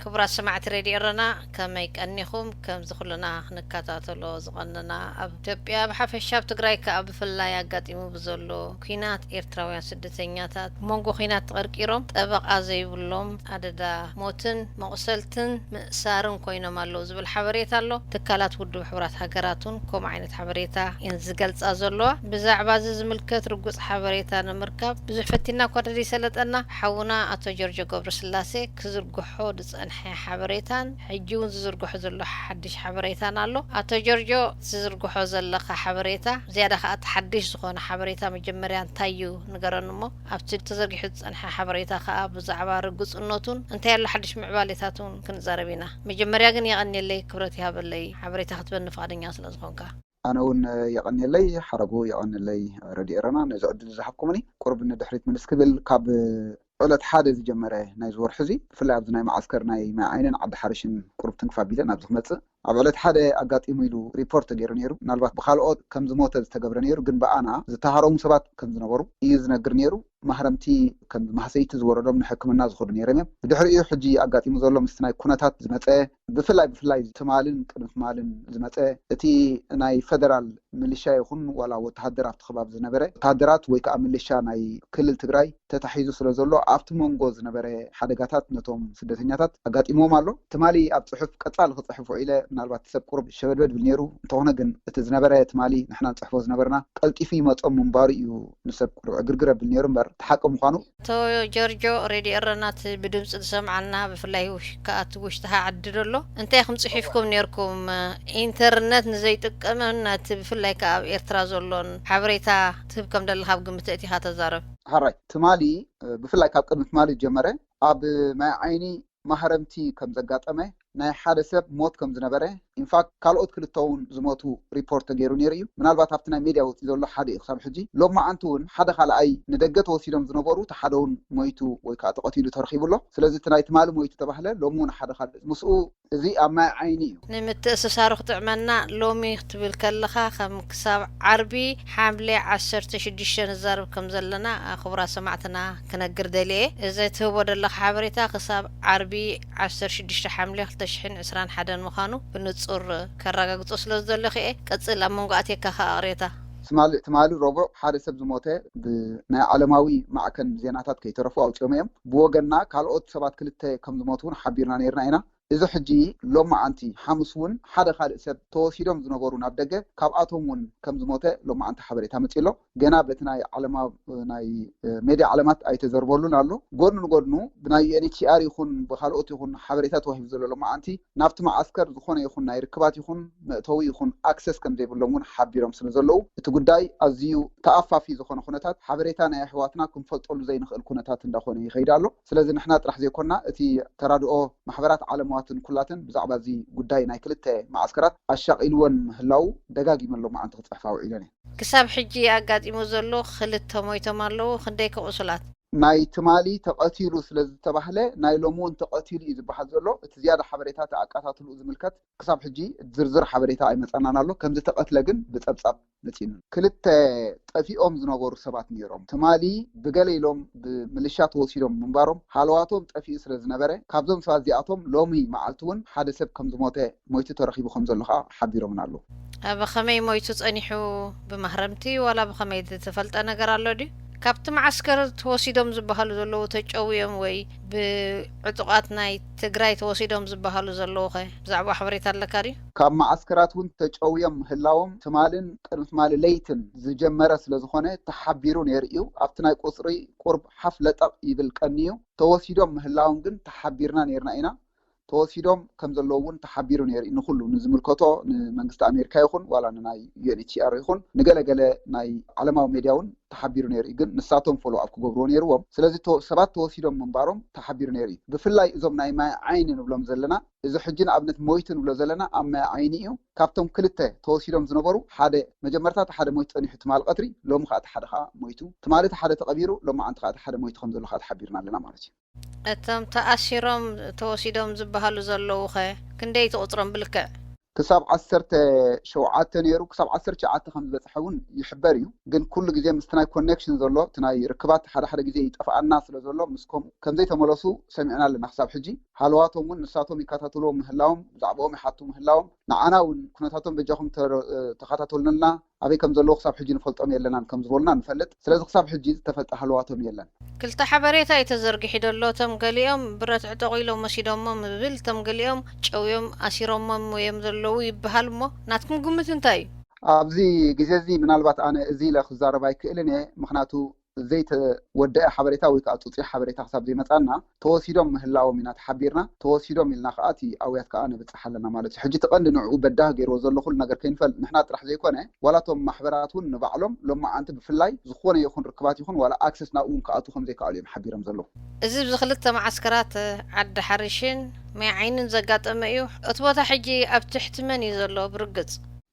ክቡራት ሰማዕቲ ሬድዮ ኤረና፣ ከመይ ቀኒኹም? ከምዚ ኩልና ክንከታተሎ ዝቐንና፣ ኣብ ኢትዮጵያ ብሓፈሻ፣ ኣብ ትግራይ ከኣ ብፍላይ ኣጋጢሙ ብዘሎ ኲናት፣ ኤርትራውያን ስደተኛታት መንጎ ኲናት ተቐርቂሮም ጠበቓ ዘይብሎም ኣደዳ ሞትን መቑሰልትን ምእሳርን ኮይኖም ኣለዉ ዝብል ሓበሬታ ኣሎ። ትካላት ውድብ ሕቡራት ሃገራት እውን ከምኡ ዓይነት ሓበሬታ እየን ዝገልጻ ዘለዋ። ብዛዕባ እዚ ዝምልከት ርጉጽ ሓበሬታ ንምርካብ ብዙሕ ፈቲና እኳ እንተዘይሰለጠና፣ ሓውና ኣቶ ጆርጆ ገብረስላሴ ክዝርግሖ ዝጸንሐ ሓበሬታን ሕጂ እውን ዝዝርግሖ ዘሎ ሓድሽ ሓበሬታን ኣሎ። ኣቶ ጆርጆ፣ ትዝርግሖ ዘለኻ ሓበሬታ፣ ዝያዳ ከኣ እቲ ሓድሽ ዝኾነ ሓበሬታ መጀመርያ እንታይ እዩ ንገረኒ እሞ፣ ኣብቲ ተዘርጊሑ ዝጸንሐ ሓበሬታ ከኣ ብዛዕባ ርግጽነቱን እንታይ ኣሎ ሓድሽ ምዕባሌታቱን ክንዛረብ ኢና። መጀመርያ ግን የቐንየለይ፣ ክብረት ይሃበለይ፣ ሓበሬታ ክትበኒ ፍቓደኛ ስለ ዝኾንካ። ኣነ እውን የቐንየለይ፣ ሓረጉ የቐንየለይ። ረድዮ ኤረና ነዚ ዕድል ዝሃብኩምኒ። ቁሩብ ንድሕሪት ምልስ ክብል፣ ካብ ዕለት ሓደ ዝጀመረ ናይዚ ወርሒ እዚ፣ ብፍላይ ኣብዚ ናይ መዓስከር ናይ ማይ ዓይንን ዓዲ ሓርሽን ቁሩብ ትንክፍ ኣቢለ ናብዚ ክመጽእ፣ ኣብ ዕለት ሓደ ኣጋጢሙ ኢሉ ሪፖርት ተገይሩ ነይሩ። ምናልባት ብኻልኦት ከም ዝሞተ ዝተገብረ ነይሩ፣ ግን ብኣና ዝተሃረሙ ሰባት ከም ዝነበሩ እዩ ዝነግር ነይሩ። ማህረምቲ ከም ማህሰይቲ ዝወረዶም ንሕክምና ዝኸዱ ነይሮም እዮም። ብድሕሪኡ ሕጂ ኣጋጢሙ ዘሎ ምስቲ ናይ ኩነታት ዝመጸ፣ ብፍላይ ብፍላይ ትማልን ቅድሚ ትማልን ዝመጸ፣ እቲ ናይ ፈደራል ሚሊሻ ይኹን ዋላ ወተሃደር ኣብቲ ከባቢ ዝነበረ ወተሃደራት ወይ ከዓ ሚሊሻ ናይ ክልል ትግራይ ተታሒዙ ስለ ዘሎ፣ ኣብቲ መንጎ ዝነበረ ሓደጋታት ነቶም ስደተኛታት ኣጋጢምዎም ኣሎ። ትማሊ ኣብ ጽሑፍ ቀጻሊ ክጽሕፍ ውዒለ፣ ምናልባት ሰብ ቁሩብ ሸበድበድ ብል ነይሩ። እንተኾነ ግን እቲ ዝነበረ ትማሊ ንሕና ንጽሕፎ ዝነበርና ቀልጢፉ ይመጾም ምንባሩ እዩ ንሰብ ቁሩብ ዕግርግር ኣብል ነይሩ እምበር፣ እቲ ሓቂ ምዃኑ። ኣቶ ጆርጆ፣ ሬድዮ ኤረና እቲ ብድምፂ ዝሰምዓና፣ ብፍላይ ውሽ-፣ ከኣ እቲ ውሽጥኻ ዓዲ ደሎ፣ እንታይ ኢኹም ጽሒፍኩም ነይርኩም? ኢንተርነት ንዘይጥቀምን፣ ነቲ ብፍላይ ከኣ ኣብ ኤርትራ ዘሎን ሓበሬታ ትህብ ከም ደለኻ ኣብ ግምት እቲኻ ተዛረብ። ሓራይ፣ ትማሊ፣ ብፍላይ ካብ ቅድሚ ትማሊ ዝጀመረ፣ ኣብ ማይ ዓይኒ ማህረምቲ ከም ዘጋጠመ፣ ናይ ሓደ ሰብ ሞት ከም ዝነበረ፣ ኢንፋክት ካልኦት ክልተ እውን ዝሞቱ ሪፖርት ተገይሩ ነይሩ እዩ። ምናልባት ኣብቲ ናይ ሜድያ ወፂኡ ዘሎ ሓደ እዩ ክሳብ ሕጂ። ሎማዓንቲ እውን ሓደ ካልኣይ ንደገ ተወሲዶም ዝነበሩ፣ እቲ ሓደ እውን ሞይቱ ወይ ከዓ ተቐቲሉ ተረኺቡ ኣሎ። ስለዚ እቲ ናይ ትማሊ ሞይቱ ተባህለ፣ ሎሚ እውን ሓደ ካልእ ምስኡ፣ እዚ ኣብ ማይ ዓይኒ እዩ። ንምትእስሳሩ ክጥዕመና፣ ሎሚ ክትብል ከለኻ ከም ክሳብ ዓርቢ ሓምለ ዓሰርተ ሽዱሽተ ንዛረብ ከም ዘለና ክቡራት ሰማዕትና ክነግር ደልየ። እዚ ትህቦ ዘለኻ ሓበሬታ ክሳብ ዓርቢ ዓሰርተ ሽዱሽተ ሓምለ ክልተ ሽሕን ዕስራን ሓደን ምዃኑ ብንጹር ከረጋግጾ ስለ ዝደለኹ እየ። ቀጽል፣ ኣብ መንጎ ኣትየካ ከኣ ቅሬታ። ትማሊ፣ ትማሊ ረቡዕ ሓደ ሰብ ዝሞተ ብናይ ዓለማዊ ማዕከን ዜናታት ከይተረፉ ኣውጺኦም እዮም። ብወገንና ካልኦት ሰባት ክልተ ከም ዝሞቱ እውን ሓቢርና ነይርና ኢና። እዚ ሕጂ ሎማዓንቲ ሓሙስ እውን ሓደ ካልእ ሰብ ተወሲዶም ዝነበሩ ናብ ደገ፣ ካብኣቶም እውን ከም ዝሞተ ሎማዓንቲ ሓበሬታ መፂኡ ኣሎ። ገና በቲ ናይ ዓለማ-፣ ናይ፣ እ፣ ሜድያ ዓለማት ኣይተዘርበሉን ኣሎ። ጎድኑ ንጎድኑ ብናይ ዩ ኤን ኤች ሲ ኣር ይኹን ብካልኦት ይኹን ሓበሬታ ተዋሂቡ ዘሎ ሎማዓንቲ፣ ናብቲ መዓስከር ዝኾነ ይኹን ናይ ርክባት ይኹን መእተዊ ይኹን ኣክሰስ ከም ዘይብሎም እውን ሓቢሮም ስለ ዘለዉ፣ እቲ ጉዳይ ኣዝዩ ተኣፋፊ ዝኾነ ኩነታት፣ ሓበሬታ ናይ ኣሕዋትና ክንፈልጠሉ ዘይንኽእል ኩነታት እንዳኾነ ይኸይድ ኣሎ። ስለዚ ንሕና ጥራሕ ዘይኮና፣ እቲ ተራድኦ ማሕበራት ዓለማትን ኩላትን ብዛዕባ እዚ ጉዳይ ናይ ክልተ መዓስከራት ኣሻቒልወን ምህላዉ ደጋጊመ ሎማዓንቲ ክጽሕፋ ውዒለን እየን። ክሳብ ሕጂ ኣጋጢሙ ዘሎ፣ ክልተ ሞይቶም ኣለዉ፣ ክንደይ ከ ቁሱላት? ናይ ትማሊ ተቐቲሉ ስለ ዝተባህለ፣ ናይ ሎሚ እውን ተቐቲሉ እዩ ዝበሃል ዘሎ። እቲ ዝያዳ ሓበሬታ፣ እቲ ኣቀታትልኡ ዝምልከት፣ ክሳብ ሕጂ ዝርዝር ሓበሬታ ኣይመጸናን ኣሎ። ከም ዝተቐትለ ግን ብጸብጻብ መጺኡና። ክልተ ጠፊኦም ዝነበሩ ሰባት ነይሮም። ትማሊ ብገለ ኢሎም ብምልሻ ተወሲዶም ምንባሮም፣ ሃለዋቶም ጠፊኡ ስለ ዝነበረ፣ ካብዞም ሰባት እዚኣቶም ሎሚ መዓልቲ እውን ሓደ ሰብ ከም ዝሞተ፣ ሞይቱ ተረኺቡ ከም ዘሎ ከኣ ሓቢሮምና ኣለዉ። ብኸመይ ሞይቱ ጸኒሑ? ብማህረምቲ ዋላ ብኸመይ ዝተፈልጠ ነገር ኣሎ ድዩ? ካብቲ መዓስከር ተወሲዶም ዝበሃሉ ዘለዉ ተጨውዮም ወይ ብዕጡቓት ናይ ትግራይ ተወሲዶም ዝበሃሉ ዘለዉ ኸ ብዛዕባ ሓበሬታ ኣለካ ድዩ? ካብ መዓስከራት እውን ተጨውዮም ምህላዎም ትማልን ቅድሚ ትማሊ ለይትን ዝጀመረ ስለ ዝኾነ ተሓቢሩ ነይሩ እዩ። ኣብቲ ናይ ቁጽሪ ቁርብ ሓፍ ለጠቕ ይብል ቀንዩ። ተወሲዶም ምህላዎም ግን ተሓቢርና ነይርና ኢና። ተወሲዶም ከም ዘለዉ እውን ተሓቢሩ ነይሩ እዩ። ንኹሉ ንዝምልከቶ ንመንግስቲ ኣሜሪካ ይኹን ዋላ ንናይ ዩ ኤን ኤች ሲ ኣር ይኹን ንገለገለ ናይ ዓለማዊ ሜድያ እውን ተሓቢሩ ነይሩ እዩ። ግን ንሳቶም ፎሎ ኣፕ ክገብርዎ ነይርዎም። ስለዚ ተወ-፣ ሰባት ተወሲዶም ምንባሮም ተሓቢሩ ነይሩ እዩ። ብፍላይ እዞም ናይ ማይ ዓይኒ ንብሎም ዘለና፣ እዚ ሕጂ ንኣብነት ሞይቱ ንብሎ ዘለና ኣብ ማይ ዓይኒ እዩ። ካብቶም ክልተ ተወሲዶም ዝነበሩ ሓደ መጀመርታ እቲ ሓደ ሞይቱ ጸኒሑ ትማሊ ቀትሪ፣ ሎሚ ከዓ እቲ ሓደ ከዓ ሞይቱ። ትማሊ እቲ ሓደ ተቐቢሩ፣ ሎማዓንቲ ከዓ እቲ ሓደ ሞይቱ ከም ዘሎ ከዓ ተሓቢርና ኣለና ማለት እዩ። እቶም ተኣሲሮም ተወሲዶም ዝበሃሉ ዘለዉ ኸ ክንደይ ትቑጽሮም ብልክዕ? ክሳብ ዓሰርተ ሸውዓተ ነይሩ፣ ክሳብ ዓሰርተ ትሽዓተ ከም ዝበፅሐ እውን ይሕበር እዩ። ግን ኩሉ ግዜ ምስቲ ናይ ኮኔክሽን ዘሎ፣ እቲ ናይ ርክባት ሓደ ሓደ ግዜ ይጠፍኣና ስለ ዘሎ፣ ምስ ከም- ከም ዘይተመለሱ ሰሚዕና ኣለና። ክሳብ ሕጂ ሃለዋቶም እውን ንሳቶም ይከታተልዎም ምህላዎም፣ ብዛዕባኦም ይሓቱ ምህላዎም፣ ንዓና እውን ኩነታቶም በጃኹም ተ- ተኸታተሉልና፣ ኣበይ ከም ዘለዉ ክሳብ ሕጂ ንፈልጦም የለናን ከም ዝበሉና ንፈልጥ። ስለዚ ክሳብ ሕጂ ዝተፈልጠ ሃለዋቶም የለን። ክልተ ሓበሬታ እዩ ተዘርጊሑ ዘሎ። እቶም ገሊኦም ብረት ዕጠቑ ኢሎም ወሲዶሞም ዝብል፣ እቶም ገሊኦም ጨውዮም ኣሲሮሞም እዮም ዘለዉ ይበሃል። እሞ ናትኩም ግምት እንታይ እዩ? ኣብዚ ግዜ እዚ ምናልባት ኣነ እዚ ኢለ ክዛረብ ኣይክእልን እየ፣ ምክንያቱ ዘይተወደአ ሓበሬታ ወይ ከዓ ፁፁይ ሓበሬታ ክሳብ ዘይመፃና፣ ተወሲዶም ምህላዎም ኢና ተሓቢርና። ተወሲዶም ኢልና ከዓ እቲ ኣውያት ከዓ ነብፅሕ ኣለና ማለት እዩ። ሕጂ እቲ ቀንዲ ንዕኡ በዳህ ገይርዎ ዘሎ ኩሉ ነገር ከይንፈልጥ ንሕና ጥራሕ ዘይኮነ፣ ዋላ እቶም ማሕበራት እውን ንባዕሎም ሎማዓንቲ ብፍላይ ዝኾነ ይኹን ርክባት ይኹን ዋላ ኣክሰስ ናብኡ እውን ክኣትዉ ከም ዘይከኣሉ እዮም ሓቢሮም ዘለዉ። እዚ ብዚ ክልተ መዓስከራት ዓዲ ሓርሽን ማይ ዓይንን ዘጋጠመ እዩ። እቲ ቦታ ሕጂ ኣብ ትሕቲ መን እዩ ዘሎ ብርግፅ?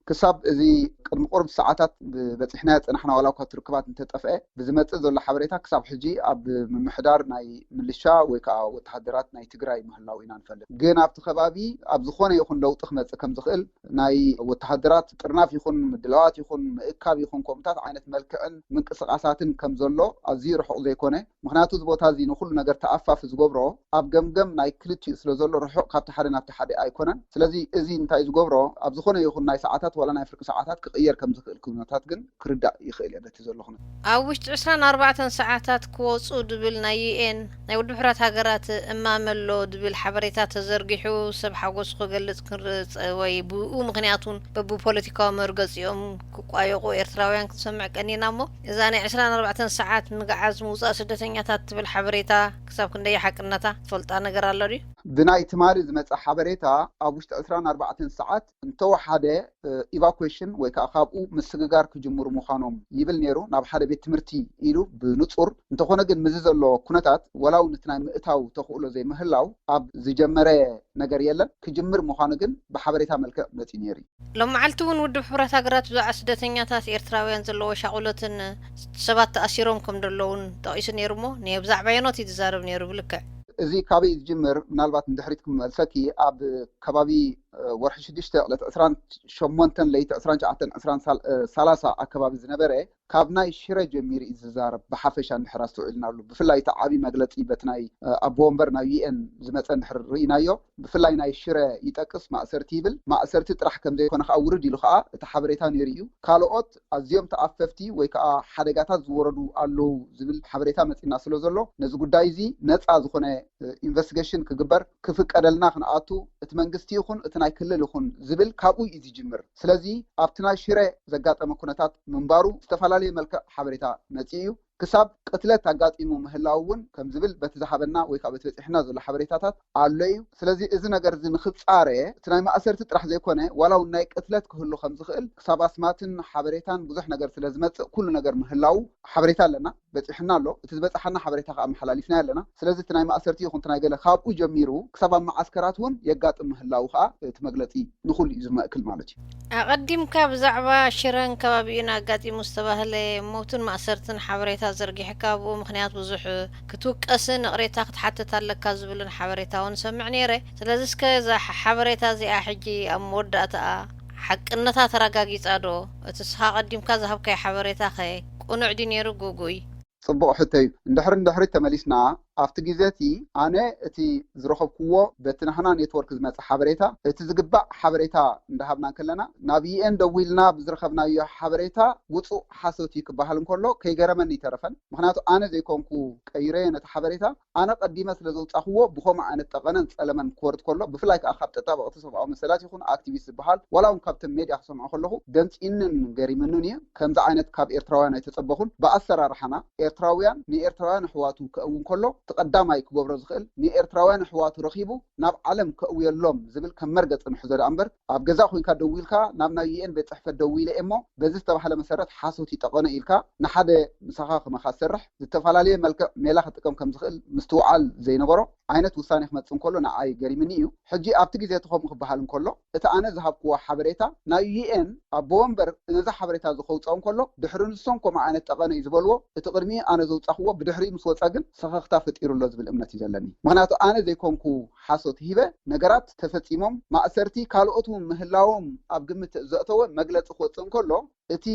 ክሳብ እዚ ቅድሚ ቁርብ ሰዓታት ብበፂሕናዮ ዝፀናሕና ዋላ እኳ እቲ ርክባት እንተጠፍአ፣ ብዝመፅእ ዘሎ ሓበሬታ ክሳብ ሕጂ ኣብ ምምሕዳር ናይ ምልሻ ወይ ከዓ ወተሃደራት ናይ ትግራይ ምህላው ኢና ንፈልጥ። ግን ኣብቲ ከባቢ ኣብ ዝኾነ ይኹን ለውጢ ክመፅእ ከም ዝኽእል ናይ ወተሃደራት ጥርናፍ ይኹን ምድላዋት ይኹን ምእካብ ይኹን ከምኡታት ዓይነት መልክዕን ምንቅስቃሳትን ከም ዘሎ ኣዝዩ ርሑቕ ዘይኮነ። ምክንያቱ እዚ ቦታ እዚ ንኩሉ ነገር ተኣፋፊ ዝገብሮ ኣብ ገምገም ናይ ክልቲኡ ስለ ዘሎ ርሑቕ ካብቲ ሓደ ናብቲ ሓደ ኣይኮነን። ስለዚ እዚ እንታይ ዝገብሮ ኣብ ዝኾነ ይኹን ናይ ሰዓታት ዋላ ናይ ፍርቂ ሰዓታት ክቕየር ከም ዝኽእል ኩነታት ግን ክርዳእ ይኽእል እየ በቲ ዘሎ ኩነታት። ኣብ ውሽጢ ዕስራን ኣርባዕተን ሰዓታት ክወፁ ድብል ናይ ዩ ኤን ናይ ውድብ ሕራት ሃገራት እማመ ኣሎ ድብል ሓበሬታ ተዘርጊሑ ሰብ ሓጎሱ ክገልፅ ክንርፀ ወይ ብኡ ምክንያት እውን በብፖለቲካዊ መርገፂኦም ክቋየቑ ኤርትራውያን ክንሰምዕ ቀኒና። እሞ እዛ ናይ ዕስራን ኣርባዕተን ሰዓት ምግዓዝ ምውፃእ ስደተኛታት ትብል ሓበሬታ ክሳብ ክንደይ ሓቅነታ ትፈልጣ ነገር ኣሎ ድዩ? ብናይ ትማሊ ዝመፀ ሓበሬታ ኣብ ውሽጢ ዕስራን ኣርባዕተን ሰዓት እንተወሓደ ኢቫኩዌሽን ወይ ከዓ ካብኡ ምስግጋር ክጅምሩ ምዃኖም ይብል ነይሩ፣ ናብ ሓደ ቤት ትምህርቲ ኢሉ ብንፁር። እንተኾነ ግን ምዚ ዘሎ ኩነታት ዋላ እውን እቲ ናይ ምእታው ተኽእሎ ዘይምህላው ኣብ ዝጀመረ ነገር የለን። ክጅምር ምዃኑ ግን ብሓበሬታ መልክዕ መፂኡ ነይሩ እዩ። ሎም መዓልቲ እውን ውድብ ሕቡራት ሃገራት ብዛዕባ ስደተኛታት ኤርትራውያን ዘለዎ ሻቑሎትን ሰባት ተኣሲሮም ከም ዘለውን ጠቒሱ ነይሩ። እሞ ንየ ብዛዕባ የኖት እዩ ዝዛረብ ነይሩ ብልክዕ። እዚ ካበይ እዩ ዝጅምር? ምናልባት ንድሕሪት ክመልሰኪ፣ ኣብ ከባቢ ወርሒ ሽዱሽተ ዕለት ዕስራን ሸሞንተን ለይቲ ዕስራን ትሽዓተን ዕስራን ሰላሳ ኣከባቢ ዝነበረ ካብ ናይ ሽረ ጀሚሩ እዩ ዝዛረብ። ብሓፈሻ እንድሕር ኣስተውዒልናሉ፣ ብፍላይ እቲ ዓብዪ መግለፂ በቲ ናይ ኣቦ ወንበር ናይ ዩ ኤን ዝመፀ እንድሕር ርኢናዮ፣ ብፍላይ ናይ ሽረ ይጠቅስ፣ ማእሰርቲ ይብል። ማእሰርቲ ጥራሕ ከም ዘይኮነ ከዓ ውርድ ኢሉ ከዓ እቲ ሓበሬታ ነይሩ እዩ። ካልኦት ኣዝዮም ተኣፈፍቲ ወይ ከዓ ሓደጋታት ዝወረዱ ኣለዉ ዝብል ሓበሬታ መፂና ስለ ዘሎ፣ ነዚ ጉዳይ እዚ ነፃ ዝኾነ ኢንቨስቲጌሽን ክግበር ክፍቀደልና ክንኣቱ እቲ መንግስቲ ይኹን እቲ ናይ ክልል ይኹን ዝብል ካብኡ እዩ ዝጅምር። ስለዚ ኣብቲ ናይ ሽረ ዘጋጠመ ኩነታት ምንባሩ ዝተፈላለየ መልክዕ ሓበሬታ መፂኡ እዩ። ክሳብ ቅትለት ኣጋጢሙ ምህላው እውን ከም ዝብል በቲ ዝሃበና ወይ ከዓ በቲ በፂሕና ዘሎ ሓበሬታታት ኣሎ እዩ። ስለዚ እዚ ነገር እዚ ንክፃረ እቲ ናይ ማእሰርቲ ጥራሕ ዘይኮነ ዋላ እውን ናይ ቅትለት ክህሉ ከም ዝኽእል ክሳብ ኣስማትን ሓበሬታን ብዙሕ ነገር ስለ ዝመፅእ ኩሉ ነገር ምህላው ሓበሬታ ኣለና፣ በፂሕና ኣሎ። እቲ ዝበፅሓና ሓበሬታ ከዓ ኣመሓላሊፍና ኣለና። ስለዚ እቲ ናይ ማእሰርቲ ይኹን እቲ ናይ ገለ ካብኡ ጀሚሩ ክሳብ ኣብ መዓስከራት እውን የጋጥም ምህላው ከዓ እቲ መግለፂ ንኹሉ እዩ ዝመእክል ማለት እዩ። ኣቐዲምካ ብዛዕባ ሽረን ከባቢኡን ኣጋጢሙ ዝተባህለ ሞትን ማእሰርትን ሓበሬታ ዘርጊሕካ፣ ብኡ ምኽንያት ብዙሕ ክትውቀስን ይቕሬታ ክትሓትት ኣለካ ዝብልን ሓበሬታ እውን ሰምዕ ነይረ። ስለዚ እስከ እዛ ሓ- ሓበሬታ እዚኣ ሕጂ ኣብ መወዳእታኣ ሓቅነታ ተረጋጊጻ ዶ? እቲ እስኻ ኣቐዲምካ ዝሃብካዮ ሓበሬታ ኸ ቅኑዕ ድዩ ነይሩ ግጉይ? ጽቡቕ ሕቶ እዩ። እንድሕሪ ንድሕሪት ተመሊስና ኣብቲ ግዜ እቲ ኣነ እቲ ዝረኸብክዎ በቲ ናህና ኔትወርክ ዝመጸ ሓበሬታ እቲ ዝግባእ ሓበሬታ እንዳሃብና እንከለና ናብ ዩኤን ደዊልና ብዝረኸብናዮ ሓበሬታ ውጹእ ሓሶት እዩ ክበሃል እንከሎ ከይገረመኒ ይተረፈን። ምኽንያቱ ኣነ ዘይኮንኩ ቀይረዮ ነቲ ሓበሬታ ኣነ ቀዲመ ስለ ዘውጻኽዎ ብኸምኡ ዓይነት ጠቐነን ጸለመን ክወርድ ከሎ ብፍላይ ከኣ ካብ ተጣበቕቲ ሰብኣዊ መሰላት ይኹን ኣክቲቪስት ዝበሃል ዋላ እውን ካብተን ሜድያ ክሰምዖ ከለኹ ደንጺዩንን ገሪምንን እዩ። ከምዚ ዓይነት ካብ ኤርትራውያን ኣይተጸበኹን። ብኣሰራርሓና ኤርትራውያን ንኤርትራውያን ኣሕዋቱ ከእዊ እንከሎ እቲ ቀዳማይ ክገብሮ ዝኽእል ንኤርትራውያን ኣሕዋቱ ረኺቡ ናብ ዓለም ከእውየሎም ዝብል ከም መርገጺ ንሕዞ ደኣ እምበር ኣብ ገዛ ኮይንካ ደዊልካ ናብ ናይ ዩኤን ቤት ጽሕፈት ደዊለ እየ እሞ በዚ ዝተባህለ መሰረት ሓሶት ይጠቐነ ኢልካ ንሓደ ምሳኻ ከማኻ ዝሰርሕ ዝተፈላለየ መልክዕ ሜላ ክጥቀም ከም ዝኽእል ምስትውዓል ዘይነበሮ ዓይነት ውሳኔ ክመጽእ እንከሎ ንዓይ ገሪምኒ እዩ። ሕጂ ኣብቲ ግዜ እቲ ከምኡ ክበሃል እንከሎ እቲ ኣነ ዝሃብክዎ ሓበሬታ ናይ ዩኤን ኣቦ ወንበር ነዛ ሓበሬታ እዚ ከውፅኦ እንከሎ ድሕሪ ንሶም ከምኡ ዓይነት ጠቐነ እዩ ዝበልዎ እቲ ቅድሚኡ ኣነ ዘውፃኽዎ ብድሕሪኡ ምስ ወፀ ግን ሰኸኽታ ፈጢሩ ኣሎ ዝብል እምነት እዩ ዘለኒ። ምክንያቱ ኣነ ዘይኮንኩ ሓሶት ሂበ፣ ነገራት ተፈጺሞም፣ ማእሰርቲ ካልኦት እውን ምህላዎም ኣብ ግምት ዘእተወ መግለጺ ክወጽእ እንከሎ፣ እቲ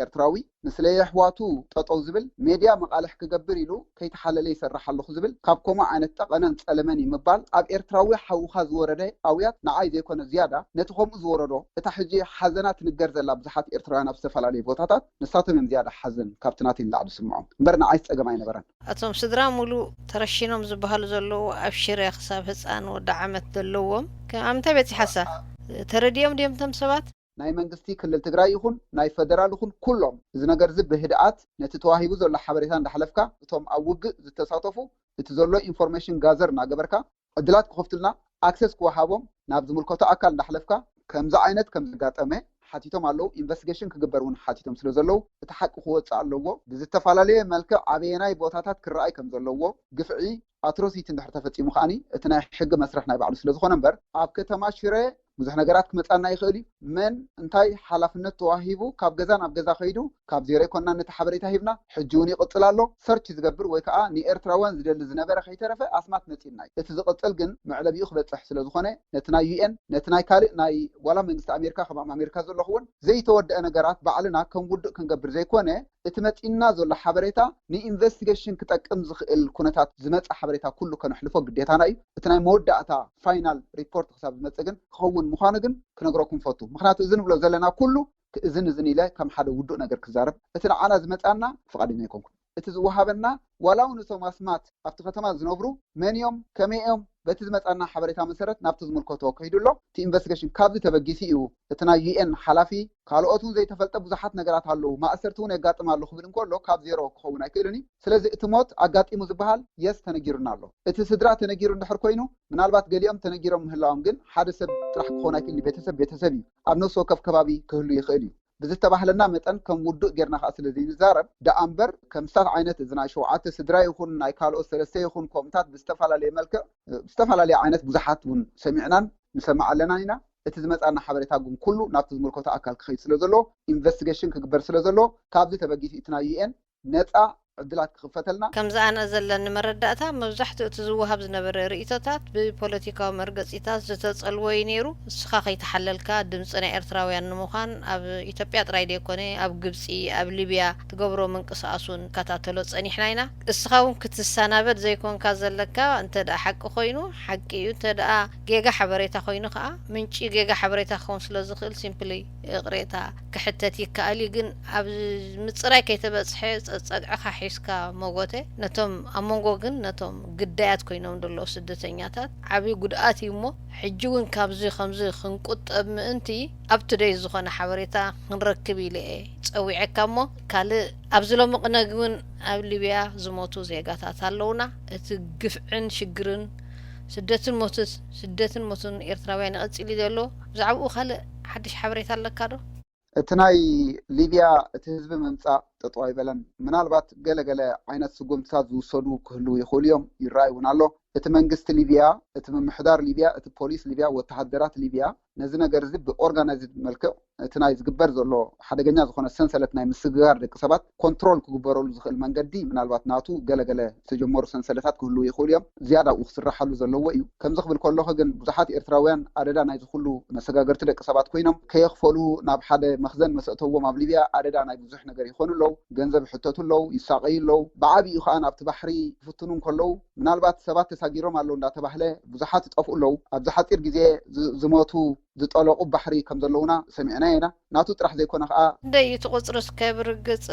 ኤርትራዊ ንስለ የሕዋቱ ጠጠው ዝብል፣ ሜድያ መቓልሕ ክገብር ኢሉ ከይተሓለለ ይሰርሕ ኣለኹ ዝብል፣ ካብ ከምኡ ዓይነት ጠቐነን ጸለመን እዩ ምባል፣ ኣብ ኤርትራዊ ሓውኻ ዝወረደ ኣውያት ንዓይ ዘይኮነ ዝያዳ፣ ነቲ ከምኡ ዝወረዶ፣ እታ ሕጂ ሓዘና ትንገር ዘላ ብዙሓት ኤርትራውያን ኣብ ዝተፈላለዩ ቦታታት፣ ንሳቶም እዮም ዝያዳ ሓዘን ካብቲ ናተይ ንላዕሊ ዝስምዖም። እምበር ንዓይስ ጸገም ኣይነበረን። እቶም ስድራ ሙሉእ ተረሺኖም ዝበሃሉ ዘለዉ ኣብ ሽረ ክሳብ ህጻን ወዲ ዓመት ዘለዎም፣ ከ-፣ ኣብ ምንታይ በጺሓሳ? ተረዲኦም ድዮም እቶም ሰባት? ናይ መንግስቲ ክልል ትግራይ ይኹን ናይ ፌደራል ይኹን ኩሎም፣ እዚ ነገር እዚ ብህድኣት ነቲ ተዋሂቡ ዘሎ ሓበሬታ እንዳሕለፍካ፣ እቶም ኣብ ውግእ ዝተሳተፉ እቲ ዘሎ ኢንፎርሜሽን ጋዘር እናገበርካ፣ ዕድላት ክኸፍቱልና፣ ኣክሰስ ክወሃቦም፣ ናብ ዝምልከቶ ኣካል እንዳሕለፍካ፣ ከምዚ ዓይነት ከም ዘጋጠመ ሓቲቶም ኣለዉ። ኢንቨስቲጌሽን ክግበር እውን ሓቲቶም ስለ ዘለዉ፣ እቲ ሓቂ ክወፅእ ኣለዎ። ብዝተፈላለየ መልክዕ ኣበየናይ ቦታታት ክረኣይ ከም ዘለዎ፣ ግፍዒ፣ ኣትሮሲቲ እንድሕር ተፈፂሙ ከዓኒ፣ እቲ ናይ ሕጊ መስርሕ ናይ ባዕሉ ስለ ዝኾነ እምበር፣ ኣብ ከተማ ሽረ ብዙሕ ነገራት ክመጻና ይኽእል እዩ። መን እንታይ ሓላፍነት ተዋሂቡ ካብ ገዛ ናብ ገዛ ከይዱ፣ ካብ ዜሮ ኣይኮንና ነቲ ሓበሬታ ሂብና፣ ሕጂ እውን ይቕጽል ኣሎ። ሰርች ዝገብር ወይ ከዓ ንኤርትራውያን ዝደሊ ዝነበረ ከይተረፈ ኣስማት መጺእና እዩ። እቲ ዝቕጽል ግን መዕለቢኡ ክበጽሕ ስለ ዝኾነ፣ ነቲ ናይ ዩ ኤን፣ ነቲ ናይ ካልእ ናይ ዋላ መንግስቲ ኣሜሪካ፣ ከም ኣብ ኣሜሪካ ዘለኹ እውን ዘይተወደአ ነገራት ባዕልና ከም ውዱእ ክንገብር ዘይኮነ፣ እቲ መጺእና ዘሎ ሓበሬታ ንኢንቨስቲጌሽን ክጠቅም ዝኽእል ኩነታት ዝመጽእ ሓበሬታ ኩሉ ከነሕልፎ ግዴታና እዩ። እቲ ናይ መወዳእታ ፋይናል ሪፖርት ክሳብ ዝመጽእ ግን ክኸውን ምዃኑ ግን ክነግረኩም ፈቱ። ምኽንያቱ እዚ ንብሎ ዘለና ኩሉ እዝን እዝን ኢለ ከም ሓደ ውዱእ ነገር ክዛረብ፣ እቲ ንዓና ዝመጻና ፍቓደኛ ኣይኮንኩን። እቲ ዝወሃበና ዋላ እውን እቶም ኣስማት ኣብቲ ከተማ ዝነብሩ መን እዮም፣ ከመይ እዮም፣ በቲ ዝመጻና ሓበሬታ መሰረት ናብቲ ዝምልከቶ ከይዱ ኣሎ። እቲ ኢንቨስቲጌሽን ካብዚ ተበጊሱ እዩ እቲ ናይ ዩ ኤን ሓላፊ፣ ካልኦት እውን ዘይተፈልጠ ብዙሓት ነገራት ኣለዉ፣ ማእሰርቲ እውን የጋጥም ኣሎ ክብል እንከሎ ካብ ዜሮ ክኸውን ኣይክእልን እዩ። ስለዚ እቲ ሞት ኣጋጢሙ ዝበሃል የስ ተነጊሩና ኣሎ። እቲ ስድራ ተነጊሩ እንድሕር ኮይኑ ምናልባት ገሊኦም ተነጊሮም ምህላዎም ግን ሓደ ሰብ ጥራሕ ክኸውን ኣይክእልን እዩ። ቤተሰብ ቤተሰብ እዩ። ኣብ ነፍሲ ወከፍ ከባቢ ክህሉ ይኽእል እዩ። ብዝተባህለና መጠን ከም ውዱእ ጌርና ከዓ ስለ ዘይንዛረብ ደኣ እምበር፣ ከምስታት ዓይነት እዚ ናይ ሸውዓተ ስድራ ይኹን ናይ ካልኦት ሰለስተ ይኹን ከምኡታት ብዝተፈላለየ መልክዕ፣ ብዝተፈላለየ ዓይነት ብዙሓት እውን ሰሚዕናን ንሰምዕ ኣለናን ኢና። እቲ ዝመጻና ሓበሬታ ግን ኩሉ ናብቲ ዝምልከቶ ኣካል ክኸይድ ስለ ዘሎ፣ ኢንቨስቲጌሽን ክግበር ስለ ዘሎ፣ ካብዚ ተበጊሱ እቲ ናይ ዩ ኤን ነጻ ዕድላት ክኽፈተልና። ከምዚ ኣነ ዘለኒ መረዳእታ፣ መብዛሕትኡ እቲ ዝወሃብ ዝነበረ ርእይቶታት ብፖለቲካዊ መርገጺታት ዝተጸልወ እዩ ነይሩ። ንስኻ ከይተሓለልካ ድምጺ ናይ ኤርትራውያን ንምዃን ኣብ ኢትዮጵያ ጥራይ ደይኮነ፣ ኣብ ግብጺ፣ ኣብ ሊብያ ትገብሮ ምንቅስቓስ እውን ንከታተሎ ጸኒሕና ኢና። እስኻ እውን ክትሰናበድ ዘይኮንካ ዘለካ፣ እንተ ደኣ ሓቂ ኮይኑ ሓቂ እዩ፣ እንተ ደኣ ጌጋ ሓበሬታ ኮይኑ ከኣ ምንጪ ጌጋ ሓበሬታ ክኸውን ስለ ዝኽእል ሲምፕሊ ይቕሬታ ክሕተት ይከኣል እዩ። ግን ኣብ ምጽራይ ከይተበጽሐ ጸ-፣ ጸግዕኻ ሒዝካ መጎተ፣ ነቶም ኣብ መንጎ ግን ነቶም ግዳያት ኮይኖም ዘለዉ ስደተኛታት ዓቢ ጉድኣት እዩ እሞ፣ ሕጂ እውን ካብዚ ከምዚ ክንቁጠብ ምእንቲ up to date ዝኾነ ሓበሬታ ክንረክብ ኢለ እየ ጸዊዐካ እሞ፣ ካልእ ኣብዚ ሎሚ ቅነ እውን ኣብ ሊብያ ዝሞቱ ዜጋታት ኣለዉና። እቲ ግፍዕን ሽግርን ስደትን ሞትን፣ ስደትን ሞትን ኤርትራውያን ይቕጽል እዩ ዘሎ። ብዛዕባኡ ካልእ ሓድሽ ሓበሬታ ኣለካ ዶ? እቲ ናይ ሊብያ እቲ ህዝቢ ምምጻእ ጠጠው ኣይበለን። ምናልባት ገለ ገለ ዓይነት ስጉምትታት ዝውሰዱ ክህልዉ ይኽእሉ እዮም፣ ይረኣይ እውን ኣሎ። እቲ መንግስቲ ሊብያ፣ እቲ ምምሕዳር ሊብያ፣ እቲ ፖሊስ ሊብያ፣ ወተሃደራት ሊብያ ነዚ ነገር እዚ ብኦርጋናይዝድ መልክዕ እቲ ናይ ዝግበር ዘሎ ሓደገኛ ዝኾነ ሰንሰለት ናይ ምስግጋር ደቂ ሰባት ኮንትሮል ክግበረሉ ዝኽእል መንገዲ ምናልባት ናቱ ገለገለ ዝተጀመሩ ሰንሰለታት ክህልዉ ይኽእሉ እዮም። ዝያዳ ኣብኡ ክስራሓሉ ዘለዎ እዩ። ከምዚ ክብል ከለኹ ግን ብዙሓት ኤርትራውያን ኣደዳ ናይዚ ኩሉ መሰጋገርቲ ደቂ ሰባት ኮይኖም ከየኽፈሉ ናብ ሓደ መኽዘን መሰእተዎም ኣብ ሊብያ ኣደዳ ናይ ብዙሕ ነገር ይኾኑ ኣለዉ። ገንዘብ ይሕተቱ ኣለዉ፣ ይሳቐዩ ኣለዉ። ብዓቢኡ ከኣ ናብቲ ባሕሪ ክፍትኑ እንከለዉ ምናልባት ሰባት ተሳጊሮም ኣለዉ እንዳተባህለ ብዙሓት ይጠፍኡ ኣለዉ። ኣብዚ ሓጺር ግዜ ዝ-፣ ዝሞቱ ዝጠለቑ ባሕሪ ከም ዘለዉና ሰሚዕና ኢና። ናቱ ጥራሕ ዘይኮነ ከኣ ክንደይ እዩ እቲ ቁጽሪ እስከ ብርግጽ፣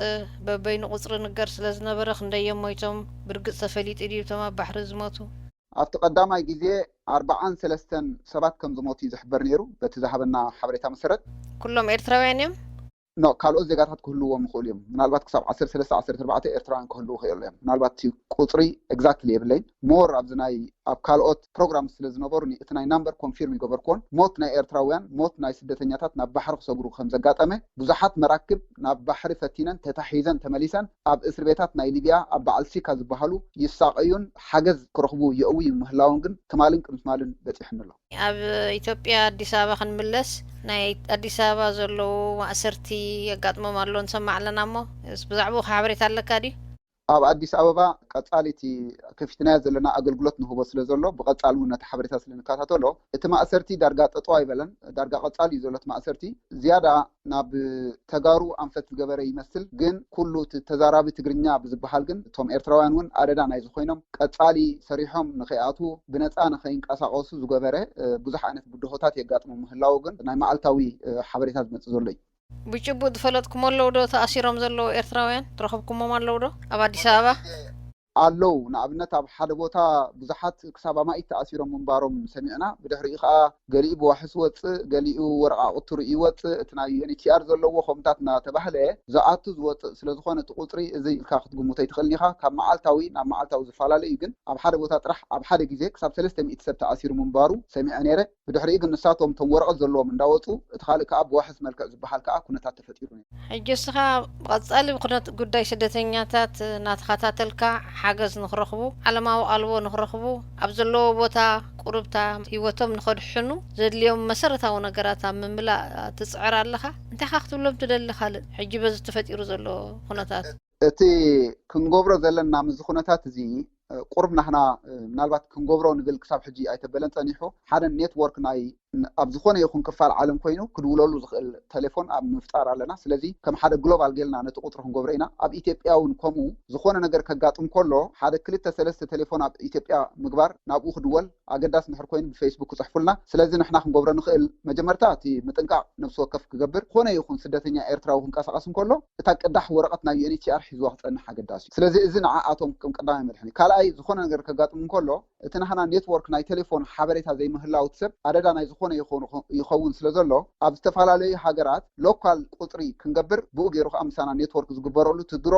በበይኑ ቁጽሪ ንገር ስለ ዝነበረ ክንደይ እዮም ሞይቶም? ብርግጽ ተፈሊጡ ድዩ እቶም ኣብ ባሕሪ ዝሞቱ? ኣብቲ ቀዳማይ ግዜ ኣርብዓን ሰለስተን ሰባት ከም ዝሞቱ እዩ ዝሕበር ነይሩ፣ በቲ ዝሃበና ሓበሬታ መሰረት። ኩሎም ኤርትራውያን እዮም? ኖ፣ ካልኦት ዜጋታት ክህልዎም ይኽእሉ እዮም። ምናልባት ክሳብ ዓሰርተ ሰለስተ ዓሰርተ ኣርባዕተ ኤርትራውያን ክህልዉ ይኽእሉ እዮም። ምናልባት እቲ ቁጽሪ ኤግዛክትሊ የብለይን። ሞር ኣብዚ ናይ ኣብ ካልኦት ፕሮግራም ስለ ዝነበሩኒ እቲ ናይ ናምበር ኮንፊርም ይገበርክዎን። ሞት ናይ ኤርትራውያን፣ ሞት ናይ ስደተኛታት ናብ ባሕሪ ክሰግሩ ከም ዘጋጠመ፣ ብዙሓት መራክብ ናብ ባሕሪ ፈቲነን ተታሒዘን ተመሊሰን ኣብ እስር ቤታት ናይ ሊብያ ኣብ በዓል ሲካ ዝበሃሉ ይሳቐዩን ሓገዝ ክረኽቡ የእውዩ ምህላዎም ግን ትማልን ቅድሚ ትማልን በጺሑኒ ኣሎ። ኣብ ኢትዮጵያ ኣዲስ ኣበባ ክንምለስ፣ ናይ ኣዲስ ኣበባ ዘለዉ ማእሰርቲ የጋጥሞም ኣሎ ንሰማዕ ኣለና እሞ፣ ብዛዕባኡ ሓበሬታ ኣለካ ድዩ? ኣብ ኣዲስ ኣበባ ቀጻሊ እቲ ከፊትናዮ ዘለና ኣገልግሎት ንህቦ ስለ ዘሎ፣ ብቐጻሊ እውን ነቲ ሓበሬታ ስለ ንከታተሎ፣ እቲ ማእሰርቲ ዳርጋ ጠጠው ኣይበለን። ዳርጋ ቀጻሊ እዩ ዘሎ እቲ ማእሰርቲ። ዝያዳ ናብ ተጋሩ ኣንፈት ዝገበረ ይመስል፣ ግን ኩሉ እቲ ተዛራቢ ትግርኛ ብዝበሃል ግን እቶም ኤርትራውያን እውን ኣደዳ ናይዚ ኮይኖም ቀጻሊ ሰሪሖም ንኸይኣትዉ፣ ብነጻ ንኸይንቀሳቐሱ ዝገበረ ብዙሕ ዓይነት ብድሆታት የጋጥሙ ምህላዉ ግን ናይ መዓልታዊ ሓበሬታ ዝመጽእ ዘሎ እዩ። ብጭቡጥ ዝፈለጥኩም ኣለዉ ዶ? ተኣሲሮም ዘለዉ ኤርትራውያን ትረኸብኩሞም ኣለዉ ዶ ኣብ ኣዲስ ኣበባ? ኣለዉ። ንኣብነት ኣብ ሓደ ቦታ ብዙሓት ክሳብ ኣማኢት ተኣሲሮም ምንባሮም ሰሚዕና። ብድሕሪኡ ከዓ ገሊኡ ብዋሕስ ወፅእ፣ ገሊኡ ወረቓቕቱ ርእዩ ወፅእ። እቲ ናይ ዩኤንኤችሲኣር ዘለዎ ከምታት እናተባህለ ዝኣቱ ዝወፅእ ስለ ዝኾነ እቲ ቁፅሪ እዚ ኢልካ ክትግምቶ ኣይትኽእልን ኢኻ። ካብ መዓልታዊ ናብ መዓልታዊ ዝፈላለ እዩ። ግን ኣብ ሓደ ቦታ ጥራሕ ኣብ ሓደ ግዜ ክሳብ ሰለስተ ሚእቲ ሰብ ተኣሲሩ ምንባሩ ሰሚዐ ነይረ። ብድሕሪኡ ግን ንሳቶም እቶም ወረቐት ዘለዎም እንዳወፁ፣ እቲ ካልእ ከዓ ብዋሕስ መልክዕ ዝበሃል ከዓ ኩነታት ተፈጢሩ ነይሩ። ሕጂ እስኻ ብቐጻሊ ብኩነት ጉዳይ ስደተኛታት እናተኸታተልካ ሓገዝ ንኽረኽቡ፣ ዓለማዊ ኣልቦ ንኽረኽቡ፣ ኣብ ዘለዎ ቦታ ቁሩብታ ህይወቶም ንኸድሕኑ ዘድልዮም መሰረታዊ ነገራት ኣብ ምምላእ ትጽዕር ኣለኻ። እንታይ ኢኻ ክትብሎም ትደሊ ካልእ ሕጂ በዚ ተፈጢሩ ዘሎ ኩነታት? እቲ ክንገብሮ ዘለና ምስዚ ኩነታት እዚ ቁሩብ ናህና ምናልባት ክንገብሮ ንብል ክሳብ ሕጂ ኣይተበለን ጸኒሑ። ሓደ ኔትወርክ ናይ ኣብ ዝኾነ ይኹን ክፋል ዓለም ኮይኑ ክድውለሉ ዝኽእል ቴሌፎን ኣብ ምፍጣር ኣለና። ስለዚ ከም ሓደ ግሎባል ጌልና ነቲ ቁጽሪ ክንገብሮ ኢና። ኣብ ኢትዮጵያ እውን ከምኡ ዝኾነ ነገር ከጋጥም ከሎ ሓደ ክልተ ሰለስተ ቴሌፎን ኣብ ኢትዮጵያ ምግባር፣ ናብኡ ክድወል ኣገዳሲ እንድሕር ኮይኑ ብፌስቡክ ክጽሕፉልና። ስለዚ ንሕና ክንገብሮ ንኽእል መጀመርታ እቲ ምጥንቃቕ ነፍሲ ወከፍ ክገብር፣ ዝኾነ ይኹን ስደተኛ ኤርትራዊ ክንቀሳቐስ እንከሎ እታ ቅዳሕ ወረቐት ናብ ዩኤንኤችሲኣር ሒዝዋ ክጸንሕ ኣገዳሲ እዩ። ስለዚ እዚ ንዓኣቶም ከም ቀዳማይ መድሕን እዩ። ካልኣይ ዝኾነ ነገር ከጋጥም እንከሎ እቲ ናህና ኔትወርክ ናይ ቴሌፎን ሓበሬታ ዘይምህላው እቲ ሰብ ኣደዳ ናይ ዝኾነ ይኸውን ስለ ዘሎ ኣብ ዝተፈላለዩ ሃገራት ሎካል ቁጽሪ ክንገብር ብኡ ገይሩ ከዓ ምሳና ኔትወርክ ዝግበረሉ እቲ ድሮ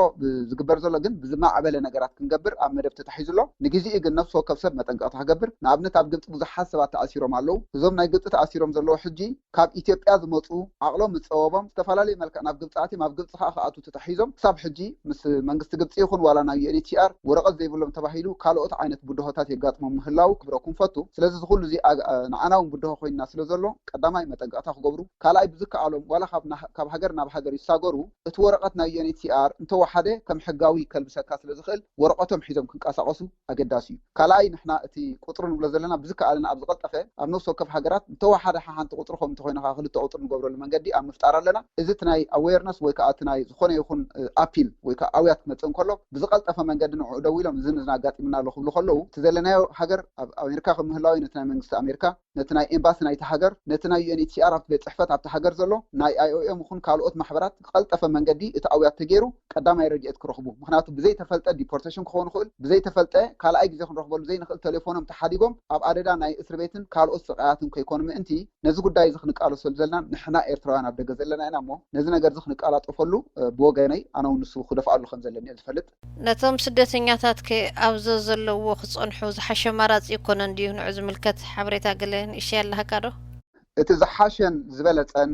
ዝግበር ዘሎ ግን ብዝማዕበለ ነገራት ክንገብር ኣብ መደብ ተታሒዙ ኣሎ። ንግዜኡ ግን ነፍሲ ወከፍ ሰብ መጠንቀቕታ ክገብር። ንኣብነት ኣብ ግብፂ ብዙሓት ሰባት ተኣሲሮም ኣለዉ። እዞም ናይ ግብፂ ተኣሲሮም ዘለዉ ሕጂ ካብ ኢትዮጵያ ዝመፁ ዓቕሎም ዝፀበቦም ዝተፈላለየ መልክዕ ናብ ግብፂ ኣትዮም ኣብ ግብፂ ከዓ ክኣትዉ ተታሒዞም ክሳብ ሕጂ ምስ መንግስቲ ግብፂ ይኹን ዋላ ናብ ዩኤንኤችሲኣር ወረቐት ዘይብሎም ተባሂሉ ካልኦት ዓይነት ብድሆታት የጋጥሞም ምህላዉ ክብረኩም ፈቱ። ስለዚ እዚ ኩሉ እዚ ኣግ- ንዓና እውን ብድሆ ኮይንና ስለ ዘሎ ቀዳማይ መጠንቀቕታ ክገብሩ፣ ካልኣይ ብዝከኣሎም ዋላ ካብ ና- ካብ ሃገር ናብ ሃገር ይሳገሩ እቲ ወረቐት ናይ ዩኤንኤችሲኣር እንተወሓደ ከም ሕጋዊ ከልብሰካ ስለ ዝኽእል ወረቐቶም ሒዞም ክንቀሳቐሱ ኣገዳሲ እዩ። ካልኣይ ንሕና እቲ ቁፅሪ ንብሎ ዘለና ብዝከኣለና ኣብ ዝቐልጠፈ ኣብ ነፍሲ ወከፍ ሃገራት እንተወሓደ ሓሓንቲ ቁፅሪ ከምኡ እንተኮይኑ ከዓ ክልተ ቁፅሪ ንገብረሉ መንገዲ ኣብ ምፍጣር ኣለና። እዚ እቲ ናይ ኣዌርነስ ወይ ከዓ እቲ ናይ ዝኾነ ይኹን ኣፒል ወይ ከዓ ኣውያት ክመፅእ እንከሎ ብዝቐልጠፈ መንገዲ ንዕኡ ደዊሎም እዚ ንዝና ኣጋጢምና ኣሎ ክብሉ ከለዉ እቲ ዘለናዮ ሃገር ኣብ ኣሜሪካ ከም ምህላዊ ነቲ ናይ መንግስቲ ኣሜሪካ ነቲ ናይ ኤምባሲ ናይቲ ሃገር ነቲ ናይ ዩኤንኤችሲኣር ኣብቲ ቤት ፅሕፈት ኣብቲ ሃገር ዘሎ ናይ ኣይኦኤም ይኹን ካልኦት ማሕበራት ዝቐልጠፈ መንገዲ እቲ ኣውያት ተገይሩ ቀዳማይ ረድኤት ክረኽቡ። ምክንያቱ ብዘይተፈልጠ ዲፖርቴሽን ክኸውን ይኽእል፣ ብዘይተፈልጠ ካልኣይ ግዜ ክንረኽበሉ ዘይንኽእል ቴሌፎኖም ተሓዲጎም ኣብ ኣደዳ ናይ እስር ቤትን ካልኦት ስቃያትን ከይኮኑ ምእንቲ ነዚ ጉዳይ እዚ ክንቃለሰሉ ዘለና ንሕና ኤርትራውያን ኣብ ደገ ዘለና ኢና እሞ ነዚ ነገር እዚ ክንቀላጠፈሉ ብወገነይ ኣነ እውን ንሱ ክደፍኣሉ ከም ዘለኒ እየ ዝፈልጥ። ነቶም ስደተኛታት ከ ኣብ ዘዘለውዎ ክጸንሑ ዝሓሸ ኣማራጺ ኣይኮነን ድዩ ንዑ ዝምልከት ሓበሬታ ገለ ንእሽተይ ኣለካ ዶ? እቲ ዝሓሸን ዝበለጸን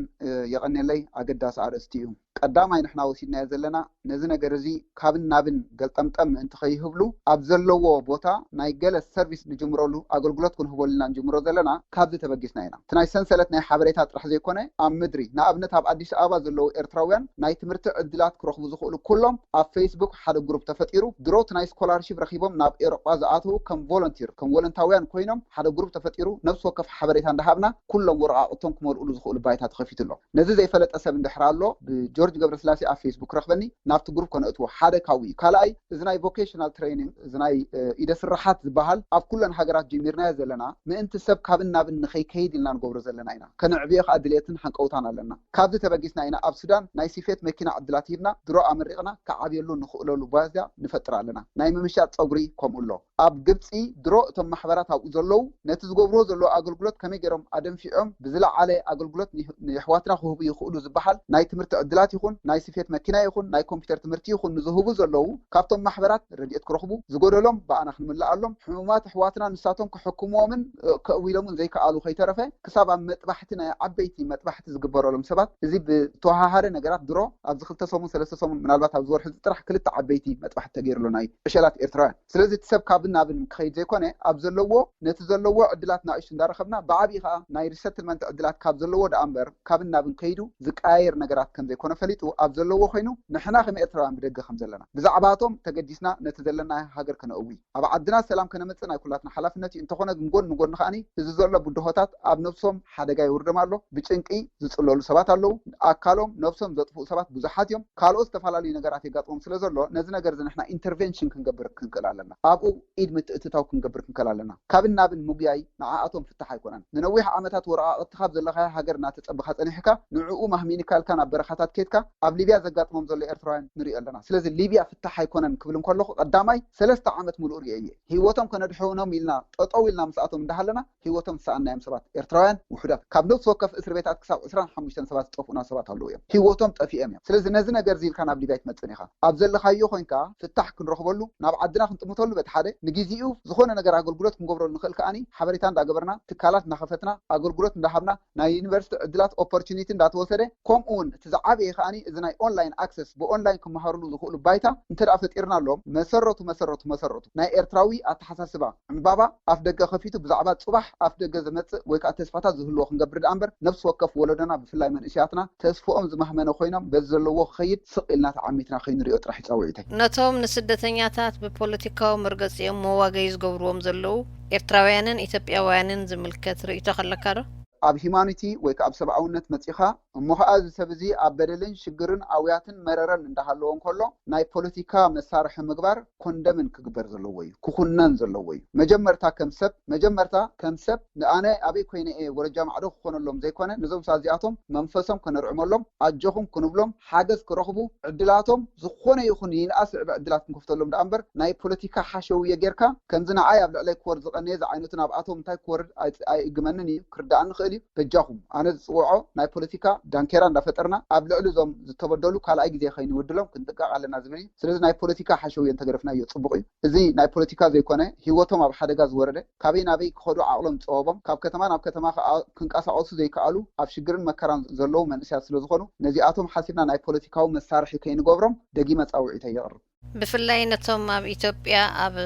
የቐንየለይ ኣገዳሲ ኣርእስቲ እዩ። ቀዳማይ ንሕና ወሲድናዮ ዘለና ነዚ ነገር እዚ ካብን ናብን ገልጠምጠም ምእንቲ ከይህብሉ ኣብ ዘለዎ ቦታ ናይ ገለ ሰርቪስ ንጅምረሉ ኣገልግሎት ክንህበሉ ኢና ንጅምሮ ዘለና። ካብዚ ተበጊስና ኢና እቲ ናይ ሰንሰለት ናይ ሓበሬታ ጥራሕ ዘይኮነ ኣብ ምድሪ ንኣብነት ኣብ ኣዲስ ኣበባ ዘለዉ ኤርትራውያን ናይ ትምህርቲ ዕድላት ክረኽቡ ዝኽእሉ ኩሎም ኣብ ፌስቡክ ሓደ ግሩፕ ተፈጢሩ ድሮ እቲ ናይ ስኮላርሺፕ ረኺቦም ናብ ኤውሮጳ ዝኣተዉ ከም ቮለንቲር ከም ወለንታውያን ኮይኖም ሓደ ግሩፕ ተፈጢሩ ነብሲ ወከፍ ሓበሬታ እንዳሃብና ኩሎም ወረቓቕቶም ክመልእሉ ዝኽእሉ ባይታ ተኸፊቱ ኣሎ። ነዚ ዘይፈለጠ ሰብ እንድሕር ኣሎ ብጆርጅ ገብረስላሴ ኣብ ፌስቡክ ረኽበኒ ናብቲ ግሩፕ ከነእትዎ ሓደ ካብኡ እዩ። ካልኣይ እዚ ናይ ቮኬሽናል ትሬኒንግ እዚ ናይ ኢደ ስራሓት ዝበሃል ኣብ ኩለን ሃገራት ጀሚርናዮ ዘለና ምእንቲ ሰብ ካብን ናብን ንኸይከይድ ኢልና ንገብሮ ዘለና ኢና። ከነዕብዮ ከዓ ድልየትን ሃንቀውታን ኣለና። ካብዚ ተበጊስና ኢና ኣብ ሱዳን ናይ ሲፌት መኪና ዕድላት ሂብና ድሮ ኣመሪቕና ክዓብየሉ ንኽእለሉ ባዝያ ንፈጥር ኣለና። ናይ ምምሻጥ ፀጉሪ ከምኡ ኣሎ። ኣብ ግብፂ ድሮ እቶም ማሕበራት ኣብኡ ዘለዉ ነቲ ዝገብርዎ ዘለዉ ኣገልግሎት ከመይ ገይሮም ኣደንፊዖም ብዝለዓለ ኣገልግሎት ንየሕዋትና ክህቡ ይኽእሉ ዝበሃል ናይ ትምህርቲ ዕድላት ይኹን ናይ ስፌት መኪና ይኹን ናይ ኮምፒውተር ትምህርቲ ይኹን ንዝህቡ ዘለዉ ካብቶም ማሕበራት ረድኤት ክረኽቡ ዝጎደሎም ብኣና ክንምልኣሎም ሕሙማት ኣሕዋትና ንሳቶም ክሕክምዎምን ከእውሎምን ዘይከኣሉ ከይተረፈ ክሳብ ኣብ መጥባሕቲ ናይ ዓበይቲ መጥባሕቲ ዝግበረሎም ሰባት እዚ ብተወሃሃደ ነገራት ድሮ ኣብዚ ክልተ ሰሙን ሰለስተ ሰሙን ምናልባት ኣብዚ ወርሒ እዚ ጥራሕ ክልተ ዓበይቲ መጥባሕቲ ተገይሩ ኣሎ ናይ ዕሸላት ኤርትራውያን። ስለዚ እቲ ሰብ ካብን ናብን ክኸይድ ዘይኮነ ኣብ ዘለዎ ነቲ ዘለዎ ዕድላት ናእሽቱ እንዳረኸብና ብዓብዪ ከዓ ናይ ሪሰትልመንት ዕድላት ካብ ዘለዎ ደኣ እምበር ካብን ናብን ከይዱ ዝቀያየር ነገራት ከም ዘይኮነ ኣፍሊጡ ኣብ ዘለዎ ኮይኑ፣ ንሕና ከም ኤርትራውያን ብደገ ከም ዘለና፣ ብዛዕባቶም ተገዲስና ነቲ ዘለና ሃገር ከነእዊ፣ ኣብ ዓድና ሰላም ከነምጽእ ናይ ኩላትና ሓላፍነት እዩ። እንተኾነ ግን ጎን ንጎን ከኣኒ እዚ ዘሎ ብድሆታት ኣብ ነብሶም ሓደጋ የውርዶም ኣሎ። ብጭንቂ ዝጽለሉ ሰባት ኣለዉ። ኣካሎም ነብሶም ዘጥፍኡ ሰባት ብዙሓት እዮም። ካልኦት ዝተፈላለዩ ነገራት የጋጥሞም ስለ ዘሎ ነዚ ነገር እዚ ንሕና ኢንተርቬንሽን ክንገብር ክንክእል ኣለና። ኣብኡ ኢድ ምትእትታው ክንገብር ክንክእል ኣለና። ካብን ናብን ምጉያይ ንዓኣቶም ፍታሕ ኣይኮነን። ንነዊሕ ዓመታት ወረቓቕቲ ካብ ዘለኻዮ ሃገር እናተጸበኻ ጸኒሕካ፣ ንዕኡ ማህሚንካ ኢልካ ናብ በረኻታት ኬድካ፣ ኣብ ሊብያ ዘጋጥሞም ዘሎ ኤርትራውያን ንሪኦ ኣለና። ስለዚ ሊብያ ፍታሕ ኣይኮነን ክብል እንከለኹ፣ ቀዳማይ ሰለስተ ዓመት ሙሉእ ርእየ እየ። ህይወቶም ከነድሕኖም ኢልና ጠጠው ኢልና ምስኣቶም እንዳሃለና፣ ህይወቶም ዝሰኣናዮም ሰባት ኤርትራውያን ውሑዳት፣ ካብ ነብሲ ወከፍ እስር ቤታት ክሳብ ዕስራን ሓሙሽተን ሰባት ዝጠፍኡና ሰባት ኣለዉ እዮም። ህይወቶም ጠፊኦም እዮም። ስለዚ ነዚ ነገር እዚ ኢልካ ናብ ሊብያ ኣይትመጽእን ኢኻ። ኣብ ዘለኻዮ ኮይንካ ፍታሕ ክንረኽበሉ፣ ናብ ዓድና ክንጥምተሉ በቲ ሓደ፣ ንግዜኡ ዝኾነ ነገር ኣገልግሎት ክንገብረሉ ንኽእል ከኣኒ ሓበሬታ እንዳገበርና፣ ትካላት እንዳኸፈትና፣ ኣገልግሎት እንዳሃብና፣ ናይ ዩኒቨርሲቲ ዕድላት ኦፖርቹኒቲ እንዳተወሰደ፣ ከምኡ እውን እቲ ዝዓበየ ከኣኒ እዚ ናይ ኦንላይን ኣክሰስ፣ ብኦንላይን ክመሃርሉ ዝኽእሉ ባይታ እንተ ደኣ ፈጢርናሎም፣ መሰረቱ መሰረቱ መሰረቱ ናይ ኤርትራዊ ኣተሓሳስባ ዕምባባ ኣፍ ደገ ከፊቱ ብዛዕባ ጽባሕ ኣፍ ደገ ዝመጽእ ወይ ከኣ ተስፋታት ዝህልዎ ክንገብር ደኣ እምበር፣ ነፍሲ ወከፍ ወለዶና ብፍላይ መንእሰያትና ተስፍኦም ዝማህመነ ኮይኖም በዚ ዘለዎ ክኸይድ ስቕ ኢልና ተዓሚትና ከይንሪኦ ጥራሕ እዩ ጻውዒተይ። ነቶም ንስደተኛታት ብፖለቲካዊ መርገጺኦም መዋገዪ ዝገብርዎም ዘለዉ ኤርትራውያንን ኢትዮጵያውያንን ዝምልከት ርእይቶ ከለካ ዶ? ኣብ ሂማኒቲ ወይ ከኣ ኣብ ሰብኣውነት መጺኻ እሞ ኸኣ እዚ ሰብ እዚ ኣብ በደልን ሽግርን ኣውያትን መረረን እንዳሃለዎ እንከሎ ናይ ፖለቲካ መሳርሒ ምግባር ኮንደምን ክግበር ዘለዎ እዩ፣ ክኹነን ዘለዎ እዩ። መጀመርታ ከም ሰብ፣ መጀመርታ ከም ሰብ ንኣነ ኣበይ ኮይነ እየ ወረጃ ማዕዶ ክኾነሎም ዘይኮነ፣ ነዞም ሰባት እዚኣቶም መንፈሶም ከነርዕመሎም፣ ኣጆኹም ክንብሎም፣ ሓገዝ ክረኽቡ፣ ዕድላቶም ዝኾነ ይኹን ይንኣስ ዝዕበ ዕድላት ክንከፍተሎም ደኣ እምበር ናይ ፖለቲካ ሓሸውየ ጌርካ ከምዚ ንዓይ ኣብ ልዕለይ ክወርድ ዝቐነየ ዝዓይነቱ ናብኣቶም እንታይ ክወርድ ኣይ-፣ ኣይእግመንን እዩ፣ ክርዳኣኒ ይኽእል እዩ። በጃኹም ኣነ ዝጽውዖ ናይ ፖለቲካ ዳንኬራ እንዳፈጠርና ኣብ ልዕሊ እዞም ዝተበደሉ ካልኣይ ግዜ ከይንውድሎም ክንጥንቀቕ ኣለና ዝብል እዩ። ስለዚ ናይ ፖለቲካ ሓሸውየ እንተገደፍናዮ ጽቡቕ እዩ። እዚ ናይ ፖለቲካ ዘይኮነ ህይወቶም ኣብ ሓደጋ ዝወረደ፣ ካበይ ናበይ ክኸዱ ዓቕሎም ዝጸበቦም፣ ካብ ከተማ ናብ ከተማ ከኣ ክንቀሳቐሱ ዘይከኣሉ፣ ኣብ ሽግርን መከራን ዘለዉ መንእሰያት ስለ ዝኾኑ ነዚኣቶም ሓሲብና ናይ ፖለቲካዊ መሳርሒ ከይንገብሮም ደጊመ ጻውዒተይ የቕርብ። ብፍላይ ነቶም ኣብ ኢትዮጵያ፣ ኣብ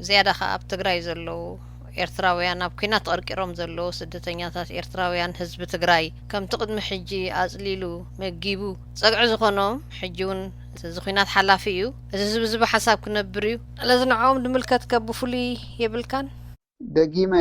ዝያዳ ኸኣ ኣብ ትግራይ ዘለዉ ኤርትራውያን፣ ኣብ ኲናት ተቐርቂሮም ዘለዉ ስደተኛታት ኤርትራውያን፣ ህዝቢ ትግራይ ከምቲ ቅድሚ ሕጂ ኣጽሊሉ መጊቡ ጸግዒ ዝኾኖም፣ ሕጂ እውን እዚ ኲናት ሓላፊ እዩ፣ እዚ ህዝቢ እዚ ብሓንሳብ ክነብር እዩ። ስለዚ ንዕኦም ዝምልከት ከ ብፍሉይ የብልካን? ደጊመ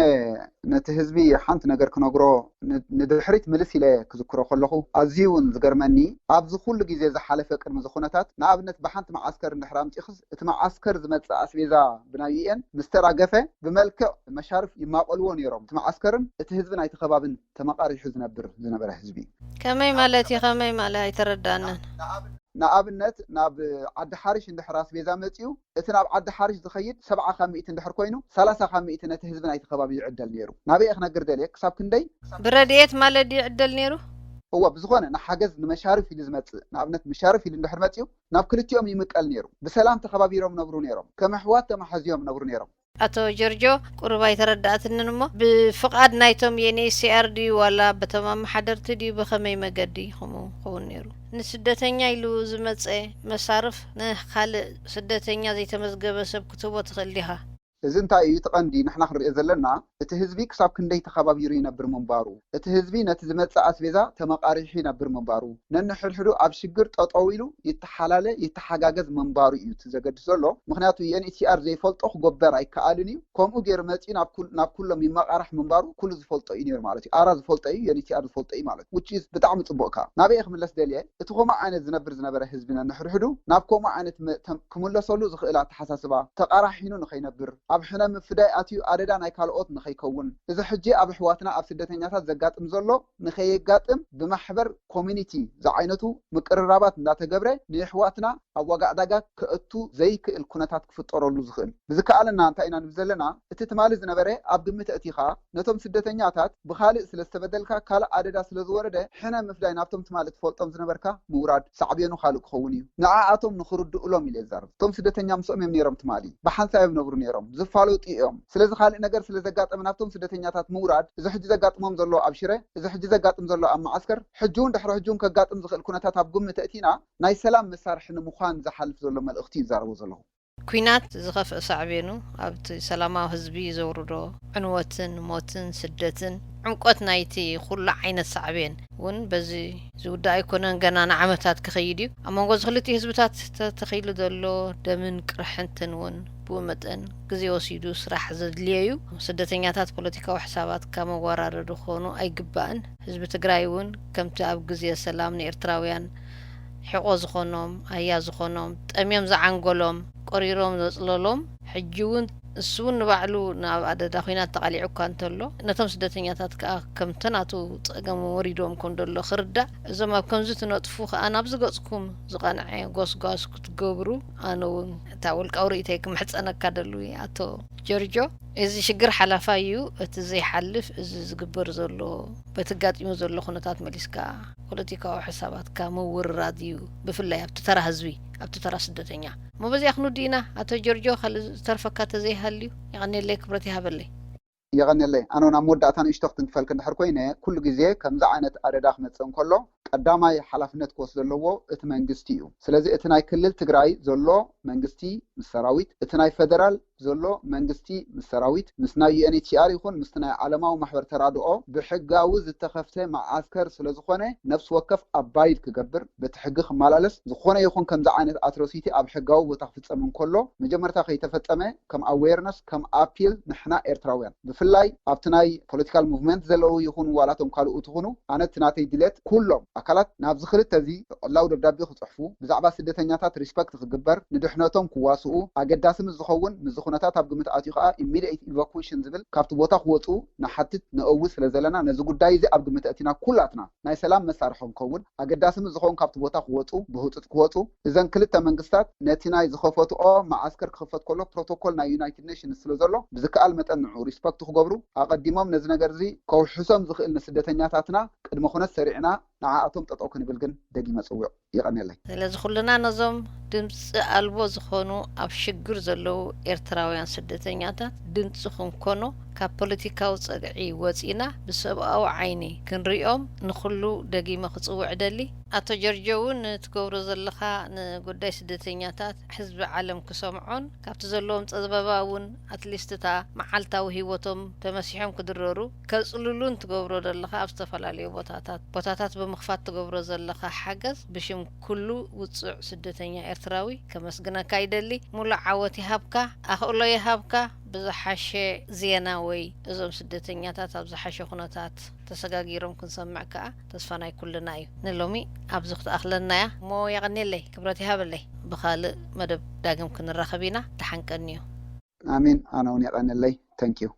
ነቲ ህዝቢ ሓንቲ ነገር ክነግሮ ን-፣ ንድሕሪት ምልስ ኢለ ክዝክሮ ከለኹ ኣዝዩ እውን ዝገርመኒ፣ ኣብዚ ኩሉ ግዜ ዝሓለፈ ቅድሚ እዚ ኩነታት፣ ንኣብነት ብሓንቲ መዓስከር እንድሕር ኣምጺእኽስ፣ እቲ መዓስከር ዝመጽእ ኣስቤዛ ብናይ ዩ ኤን ምስ ተራገፈ፣ ብመልክዕ መሻርፍ ይማቐልዎ ነይሮም። እቲ መዓስከርን እቲ ህዝቢ ናይቲ ከባብን ተመቓሪሑ ዝነብር ዝነበረ ህዝቢ። ከመይ ማለት እዩ? ከመይ ማለት ኣይተረዳእናን። ንኣብነት ናብ ዓዲ ሓሪሽ እንድሕር ኣስቤዛ መጺኡ፣ እቲ ናብ ዓዲ ሓሪሽ ዝኸይድ ሰብዓ ካብ ሚእቲ እንድሕር ኮይኑ፣ ሰላሳ ካብ ሚእቲ ነቲ ህዝቢ ናይቲ ከባቢ ይዕደል ነይሩ። ናበይ እየ ክነግር ደልየ? ክሳብ ክንደይ? ብረድኤት ማለት ድዩ ይዕደል ነይሩ? እወ፣ ብዝኾነ ንሓገዝ ንመሻርፍ ኢሉ ዝመጽእ፣ ንኣብነት መሻርፍ ኢሉ እንድሕር መጺኡ፣ ናብ ክልቲኦም ይምቀል ነይሩ። ብሰላም ተኸባቢሮም ነብሩ ነይሮም። ከም ኣሕዋት ተማሓዝዮም ነብሩ ነይሮም። ኣቶ ጀርጆ፣ ቁሩብ ኣይተረዳእትንን እሞ፣ ብፍቓድ ናይቶም ዩ ኤን ኤች ሲ ኣር ድዩ ዋላ በቶም ኣመሓደርቲ ድዩ ብኸመይ መገዲ ከምኡ ክኸውን ነይሩ? ንስደተኛ ኢሉ ዝመጸ መሳርፍ ንኻልእ ስደተኛ ዘይተመዝገበ ሰብ ክትህቦ ትኽእል ዲኻ? እዚ እንታይ እዩ እቲ ቀንዲ ንሕና ክንሪኦ ዘለና? እቲ ህዝቢ ክሳብ ክንደይ ተኸባቢሩ ይነብር ምንባሩ፣ እቲ ህዝቢ ነቲ ዝመጽእ ኣስቤዛ ተመቓሪሑ ይነብር ምንባሩ፣ ነንሕድሕዱ ኣብ ሽግር ጠጠው ኢሉ ይተሓላለ፣ ይተሓጋገዝ ምንባሩ እዩ እቲ ዘገድስ ዘሎ። ምኽንያቱ ዩ ኤን ኤች ሲ ኣር ዘይፈልጦ ክጎበር ኣይከኣልን እዩ። ከምኡ ገይሩ መጺኡ ናብ ኩል-፣ ናብ ኩሎም ይመቓራሕ ምንባሩ ኩሉ ዝፈልጦ እዩ ነይሩ ማለት እዩ። ኣራ ዝፈልጦ እዩ፣ ዩ ኤን ኤች ሲ ኣር ዝፈልጦ እዩ ማለት እዩ። Which is ብጣዕሚ ጽቡቕ። ከኣ ናበይ እየ ክምለስ ደልየ? እቲ ከምኡ ዓይነት ዝነብር ዝነበረ ህዝቢ ነንሕድሕዱ ናብ ከምኡ ዓይነት መ-፣ ተም-፣ ክምለሰሉ ዝኽእል ኣተሓሳስባ ተቓራሒኑ ንኸይነብር፣ ኣብ ሕነ ምፍዳይ ኣትዩ ኣደዳ ናይ ካልኦት ንኸይከውን፣ እዚ ሕጂ ኣብ ኣሕዋትና ኣብ ስደተኛታት ዘጋጥም ዘሎ ንኸየጋጥም ብማሕበር ኮሚኒቲ ዝዓይነቱ ምቅርራባት እንዳተገብረ ንየሕዋትና ኣብ ዋጋ ዕዳጋ ከእቱ ዘይክእል ኩነታት ክፍጠረሉ ዝኽእል። ብዝከኣለና እንታይ ኢና ንብል ዘለና? እቲ ትማሊ ዝነበረ ኣብ ግምት ኣእቲኻ ነቶም ስደተኛታት ብኻልእ ስለ ዝተበደልካ ካልእ ኣደዳ ስለ ዝወረደ ሕነ ምፍዳይ ናብቶም ትማሊ ትፈልጦም ዝነበርካ ምውራድ ሳዕቤኑ ካልእ ክኸውን እዩ። ንዓኣቶም ንኽርድኡሎም ኢለ ዝዛረብ። እቶም ስደተኛ ምስኦም እዮም ነይሮም ትማሊ። ብሓንሳብ እዮም ነብሩ ነይሮም። ዝፋለጡ እዮም። ስለዚ ካልእ ነገር ስለ ዘጋጠመ ናብቶም ስደተኛታት ምውራድ እዚ ሕጂ ዘጋጥሞም ዘሎ ኣብ ሽረ፣ እዚ ሕጂ ዘጋጥም ዘሎ ኣብ መዓስከር፣ ሕጂ እውን ድሕሪ ሕጂ እውን ከጋጥም ዝኽእል ኩነታት ኣብ ግምት ኣእቲና ናይ ሰላም መሳርሒ ንምዃን ዝሓልፍ ዘሎ መልእኽቲ እዩ ዝዛረቦ ዘለኹ። ኲናት ዝኸፍእ ሳዕቤኑ ኣብቲ ሰላማዊ ህዝቢ ዘውርዶ ዕንወትን ሞትን ስደትን ዕምቆት ናይቲ ኩሉ ዓይነት ሳዕቤን እውን በዚ ዝውዳእ ኣይኮነን፣ ገና ንዓመታት ክኸይድ እዩ። ኣብ መንጎ እዚ ክልቲኡ ህዝብታት ተተኺሉ ዘሎ ደምን ቅርሕንትን እውን ብኡ መጠን ግዜ ወሲዱ ስራሕ ዘድልዮ እዩ። ስደተኛታት ፖለቲካዊ ሕሳባት ካብ መወራረዲ ክኾኑ ኣይግባእን። ህዝቢ ትግራይ እውን ከምቲ ኣብ ግዜ ሰላም ንኤርትራውያን ሕቆ ዝኾኖም፣ ኣያ ዝኾኖም፣ ጠምዮም ዝዓንገሎም፣ ቆሪሮም ዘጽለሎም፣ ሕጂ እውን እሱ እውን ንባዕሉ ናብ ኣደዳ ኲናት ተቓሊዑ እኳ እንተሎ፣ ነቶም ስደተኛታት ከኣ ከምቲ ናቱ ጸገም ወሪዶም ከም ዘሎ ክርዳእ፣ እዞም ኣብ ከምዚ ትነጥፉ ከኣ ናብ ዝገጽኩም ዝቐንዐ ጎስጓስ ክትገብሩ ኣነ እውን እታ ውልቃዊ ርእይተይ ክምሕጸነካ ደሉ ኣቶ ጆርጆ። እዚ ሽግር ሓላፋይ እዩ። እቲ ዘይሓልፍ እዚ ዝግበር ዘሎ በቲ ኣጋጢሙ ዘሎ ኩነታት መሊስካ ፖለቲካዊ ሕሳባትካ ምውርራድ እዩ። ብፍላይ ኣብቲ ተራ ህዝቢ፣ ኣብቲ ተራ ስደተኛ። እሞ በዚኣ ክንውድእ ኢና። ኣቶ ጆርጆ፣ ካልእ ዝተርፈካ ተዘይሃልዩ የቐንየለይ፣ ክብረት ይሃበለይ። የቐንየለይ። ኣነ እውን ኣብ መወዳእታ ንእሽቶ ክትንክፈልክ እንድሕር ኮይነ፣ ኩሉ ግዜ ከምዚ ዓይነት ኣደዳ ክመጽእ እንከሎ ቀዳማይ ሓላፍነት ክወስድ ዘለዎ እቲ መንግስቲ እዩ። ስለዚ እቲ ናይ ክልል ትግራይ ዘሎ መንግስቲ ምስ ሰራዊት፣ እቲ ናይ ፌደራል ዘሎ መንግስቲ ምስ ሰራዊት፣ ምስ ናይ ዩ ኤን ኤች ሲ ኣር ይኹን ምስቲ ናይ ዓለማዊ ማሕበር ተራድኦ ብሕጋዊ ዝተኸፍተ መዓስከር ስለ ዝኾነ፣ ነፍሲ ወከፍ ኣባይድ ክገብር፣ በቲ ሕጊ ክመላለስ፣ ዝኾነ ይኹን ከምዚ ዓይነት ኣትሮሲቲ ኣብ ሕጋዊ ቦታ ክፍጸም እንከሎ፣ መጀመርታ ከይተፈጸመ ከም ኣዌርነስ፣ ከም ኣፒል ንሕና ኤርትራውያን፣ ብፍላይ ኣብቲ ናይ ፖለቲካል ሙቭመንት ዘለዉ ይኹኑ ዋላቶም ካልኦት ይኹኑ፣ ኣነ እቲ ናተይ ድሌት ኩሎም ኣካላት ናብዚ ክልተ እዚ ዕላዊ ደብዳቤ ክጽሕፉ፣ ብዛዕባ ስደተኛታት ሪስፐክት ክግበር፣ ንድሕነቶም ክዋስኡ፣ ኣገዳሲ ምስ ዝኸውን፣ ምስዚ ኩነታት ኣብ ግምት ኣትዩ ከኣ ኢሚዲየት ኢቫኩዌሽን ዝብል ካብቲ ቦታ ክወጹ ንሓትት ንእዊ ስለ ዘለና፣ ነዚ ጉዳይ እዚ ኣብ ግምት ኣእቲና ኩላትና ናይ ሰላም መሳርሒ ክንከውን፣ ኣገዳሲ ምስ ዝኸውን ካብቲ ቦታ ክወጹ፣ ብህጹጽ ክወጹ፣ እዘን ክልተ መንግስታት ነቲ ናይ ዝኸፈትኦ መዓስከር ክኽፈት ከሎ ፕሮቶኮል ናይ ዩናይትድ ኔሽንስ ስለ ዘሎ፣ ብዝከኣል መጠን ንዑ ሪስፐክት ክገብሩ፣ ኣቐዲሞም ነዚ ነገር እዚ ከውሕሶም ዝኽእል ንስደተኛታትና ቅድመ ኩነት ሰሪዕና ንዓኣቶም ጠጠው ክንብል ግን ደጊመ ጽውዕ። የቐንየለይ። ስለዚ ኩልና ነዞም ድምፂ ኣልቦ ዝኾኑ ኣብ ሽግር ዘለዉ ኤርትራውያን ስደተኛታት ድምፂ ክንኮኖ፣ ካብ ፖለቲካዊ ጸግዒ ወፂና ብሰብኣዊ ዓይኒ ክንሪኦም ንኹሉ ደጊመ ክጽውዕ እደሊ። ኣቶ ጀርጆ እውን ትገብሮ ዘለኻ ንጉዳይ ስደተኛታት ህዝቢ ዓለም ክሰምዖን ካብቲ ዘለዎም ጸበባ እውን ኣትሊስት እታ መዓልታዊ ህይወቶም ተመሲሖም ክድረሩ ከጽልሉን ትገብሮ ዘለኻ ኣብ ዝተፈላለዩ ቦታታት ቦታታት ብምኽፋት ትገብሮ ዘለኻ ሓገዝ ብሽም ኩሉ ውጹዕ ስደተኛ ኤርትራዊ ከመስግነካ ይደሊ። ሙሉእ ዓወት ይሃብካ፣ ኣኽእሎ ይሃብካ። ብዝሓሸ ዜና ወይ እዞም ስደተኛታት ኣብ ዝሓሸ ኩነታት ተሰጋጊሮም ክንሰምዕ ከኣ ተስፋ ናይ ኩልና እዩ። ንሎሚ ኣብዚ ክትኣኽለና እያ እሞ የቐንየለይ፣ ክብረት ይሃበለይ። ብኻልእ መደብ ዳግም ክንራኸብ ኢና። ደሓን ቀንዩ። ኣሜን። ኣነ እውን የቐንየለይ። Thank you።